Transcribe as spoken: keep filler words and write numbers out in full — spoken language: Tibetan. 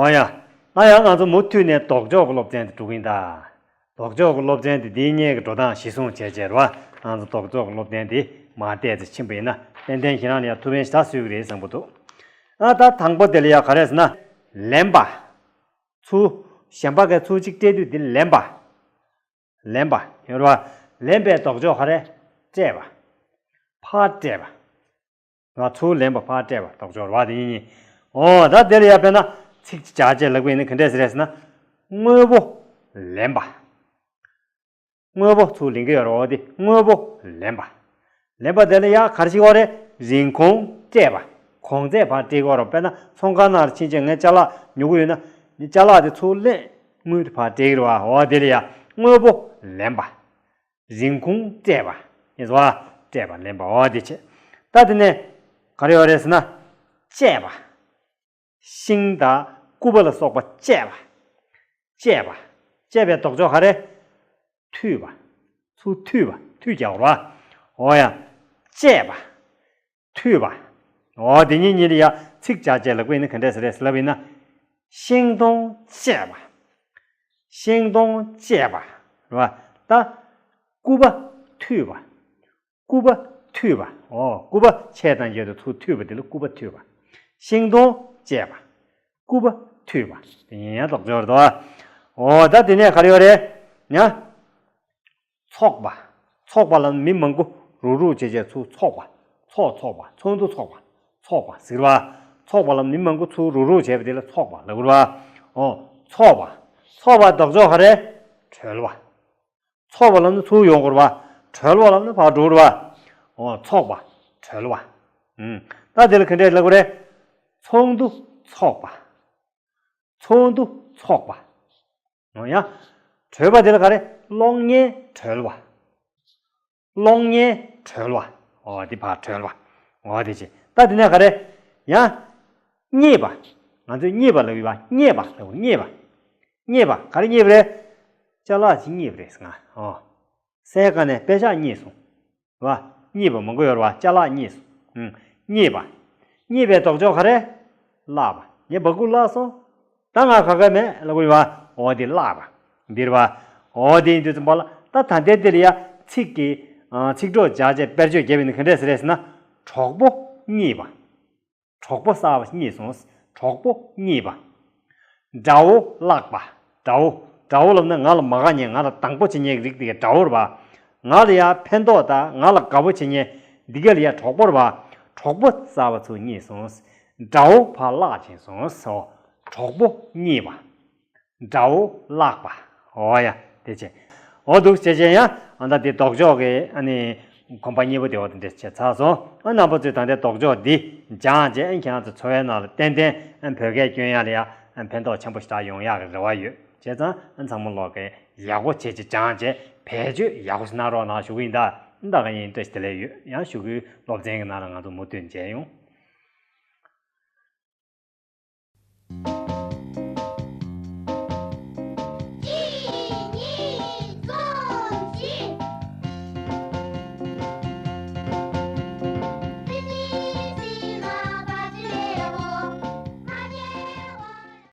འོ་ཡ། ད་ཡང་ང་ཚོ་མུ་མཐུད་ནས་ལྡོག་ཕྱོགས་ཀྱི་སློབ་ཚན་དེ་འགྲོ་གི་ཡིན་ད། ལྡོག་ཕྱོགས་ཀྱི་སློབ་ཚན་དེ་འདིའི་སྔོན་གྱི་འགྲོ་སྟངས་གཞིར་བཟུང་བྱས་བྱས་རེད་བ། ང་ཚོ་ལྡོག་ཕྱོགས་ཀྱི་སློབ་ཚན་དེ་མར་བལྟས་ཚེ་ཕྱིན་པ་ཡིན་ན་ཏན་ཏན་ཁྱེད་རང་ལ་ཡང་ཐུགས་ཕན་ཞེ་དྲག་གསོས་ཀྱི་རེད་བསམ་གྱི་འདུག་ཨ་ད་དང་པོ་དེ་ལ་ཡང་ག་རེ་ཟེར་ན། ལེན་པ། ཚུར། གཞན་པ་གིས་ཚུར་གཅིག་སྤྲད་དུས་དེ་ལེན་པ། ལེན་པ་ཡོད་རེད་བ། ལེན་པའི་ལྡོག་ཕྱོགས་ག་རེ། སྤྲད་པ། ཕར་སྤྲད་པ། ང་ཚུར་ལེན་པ་ཕར་སྤྲད་པ་ལྡོག་ཕྱོགས་རེད་བ། དེ་གཉིས་གཉིས། འོ་ད་དེ་ལ་ཡ་དཔེར་ན་ཚིག་གཅིག་བྱས་ལབ་པ་ཡིན་ན་ག་འདྲས་ཟེར་རེད་ཟེར་ན། དངོས་པོ་ལེན་པ། དངོས་པོ་ཚུར་ལེན་གྱི་ཡོད་རེད་བ། དེ་དངོས་པོ་ལེན་པ། ལེན་པ་དེ་ལ་ཡ་ག་རེ་ཞིག་ཡོད་རེད། རིན་གོང་སྤྲད་པ། གོང་ཚད་ཕར་སྤྲད་ཀྱི་ཡོད་རེད། དཔེར་ན་ཚོང་ཁང་ནང་ལ་ཕྱིན་བྱས་ངས་ཅ་ལག་ཉོ་གི་ཡོད་ན། ཅ་ལག་དེ་ཚུར་ལེན། དངུལ་དེ་ཕར་སྤྲད་ཀྱི་རེད་བ། འོ་དེ་ལ་ཡ་དངོས་པོ་ལེན་པ། རིན་གོང་སྤྲད་པ། ཡིན་སོང་བ། སྤྲད་པ་ལེན་པ། འོ་དེ་བྱས། ད་དེ་ནས་ག་རེ་ཡོད་རེད་ཟེར་ན། བཅད་པ། ཤིང་དང་ཀུ་པ་ལ་སོགས་པ་བཅད་པ། བཅད་པ། བཅད་པའི་ལྡོག་ཕྱོགས་ག་རེ། མཐུད་པ། ཚུར་མཐུད་པ། མཐུད་རྒྱག་པ་རེད་བ། འོ་ཡ། བཅད་པ། མཐུད་པ། འོ་དེ་གཉིས་གཉིས་ལ་ཡ་ཚིག་བྱས་བྱས་ལབ་པ་ཡིན་ན་ག་འདྲས་ཟེར་རེད་ཟེར་ལབ་པ་ཡིན་ན། ཤིང་སྡོང་བཅད་པ། ཤིང་སྡོང་བཅད་པ། རེད་བ། ད། ཀུ་པ་མཐུད་པ། ཀུ་པ་མཐུད་པ། འོ་ཀུ་པ་ཆད་དང་བཅས་ཏེ་ཚུར་མཐུད་པ་དེ་ལ་ཀུ་པ་མཐུད་པ། ཤིང་སྡོང་བཅད་པ། ཀུ་པ་མཐུད་པ། དེ་ཡིན་ཡང་ལྡོག་ཕྱོགས་རེད་དོ། འོ་ད་དེ་ནས་ག་རེ་ཡོད་རེད། ཡ། ཚོགས་པ། ཚོགས་པ་ལ་མི་མང་པོ་རུག་རུག་བྱས་བྱས་ཚུར་ཚོགས་པ། ཚོགས་ཚོགས་པ། ཚོགས་འདུ་ཚོགས་པ། ཚོགས་པ་ཟེར་བ། ཚོགས་པ་ལ་མི་མང་པོ་ཚུར་རུག་རུག་བྱས་པ་དེ་ལ་ཚོགས་པ་ལབ་དགོས་རེད་བ། འོ། ཚོགས་པ། ཚོགས་པ་ལྡོག་ཕྱོགས་ག་རེ། གྲོལ་བ། ཚོགས་པ་ལབ་ན་ཚུར་ཡོང་དགོས་རེད་བ། གྲོལ་བ་ལབ་ན་ཕར་འགྲོ་དགོས་རེད་བ། འོ། ཚོགས་པ། གྲོལ་བ། ཨུམ། ད་དེ་ལ་ག་འདྲས་ལབ་དགོས་རེད། ཚོགས་འདུ་ཚོགས་པ། ཚོགས་འདུ་ཚོགས་པ། འོ་ཡ། གྲོལ་བ་དེ་ལ་ག་རེ། གློག་བརྙན་གྲོལ་བ། གློག་བརྙན་གྲོལ་བ། འོ་དེ་ཕར་གྲོལ་བ། འོ་དེ་བྱས། ད་དེ་ནས་ག་རེ། ཡ། རྙེད་པ། ང་ཚོས་རྙེད་པ་ལབ་ཡོད་པ། རྙེད་པ་ལབ། རྙེད་པ། རྙེད་པ། ག་རེ་རྙེད་པ་རེད། ཅ་ལག་ཅིག་རྙེད་པ་རེད་ཟེར་ང་། འོ། སའི་ཀ་ནས་པེ་ཤག་རྙེད་སོང་། བ། རྙེད་པ་མང་པོ་ཡོད་རེད་བ། ཅ་ལག་རྙེད་སོང་། ཨུམ། རྙེད་པ། རྙེད་པའི་ལྡོག་ཕྱོགས་ག་རེ། བརླག་པ། ངས་སྦ་ཁུག་བརླག་སོང་། ད་ང་ག་ག་མེད་ལབ་དགོས་ཡོད་བ། འོ་དེ་བརླག་པ། འདིར་བ། འོ་དེ་ཡིན་དུས་ཙམ་པ་ལ་ད་ད་ལྟའི་འདི་ལ་ཡ་ཚིག་གི། ཨ། ཚིག་གྲོགས་སྦྱར་བྱས་དཔེར་བརྗོད་བརྒྱབ་པ་ཡིན་ན་ག་འདྲས་ཟེར་རེད་ཟེར་ན། གྲོགས་པོ་རྙེད་པ། གྲོགས་པོ་གསར་པ་རྙེད་སོང་། གྲོགས་པོ་རྙེད་པ། དགྲ་བོ་བརླག་པ། དགྲ་བོ། དགྲ་བོ་ལབ་ན་ང་ལ་མ་དགའ་མཁན། ང་ལ་སྡང་པོ་བྱེད་མཁན་རིགས་དེ་ག་དགྲ་བོ་རེད་པ། ང་ལ་ཡ་ཕན་ཐོགས་དང་ང་ལ་དགའ་པོ་བྱེད་མཁན་འདི་ག་ལ་ཡ་གྲོགས་པོ་རེད་པ། གྲོགས་པོ་གསར་པ་ཚུར་རྙེད་སོང་། དགྲ་བོ་ཕར་བརླག་ཕྱིན་སོང་། གྲོགས་པོ་རྙེད་པ། དགྲ་བོ་བརླག་པ། འོ་ཡ། དེ་བྱས། འོ་འདུག་བྱས་བྱས་ཡ། ཨ་ད་དེ་ལྡོག་ཕྱོགས་ཀྱི་ཨ་ནི་གོམ་པ་གཉིས་པོ་དེ་འོ་དེ་འདྲས་བྱས་ཚར་སོང་། ཨ་རྣམ་པ་ཚོས་ད་ལྟའི་ལྡོག་ཕྱོགས་འདི་སྦྱངས་བྱས། ཨ་ཁྱེད་རང་ཚོ་འཚོ་བའི་ནང་ལ་ཏན་ཏན་ཨ་བོད་སྐད་སྐྱོན་ཡ་ལ་ཡ་ཨ་ཕན་ཐོགས་ཆེན་པོ་ཞེ་དྲག་ཡོང་ཡག་གི་རེ་བ་ཡོད། བྱས་ཙང་ཨ་ཚང་མ་ལོག་གི་ཡག་པོ་བྱས་བྱས་སྦྱངས་བྱས་བེད་སྤྱོད་ཡག་པོ་ཞིག་གནང་རོགས་གནང་ཞུ་གི་ཡིན་ད། ད་ག་ཡིན། བཀྲ་ཤིས་བདེ་ལེགས་ཡོད། ཡང་གཞུག་གི་སློབ་ཚན་གྱི་ནང་ལ་ང་ཚོ་མུ་མཐུད་མཇལ་ཡོང་།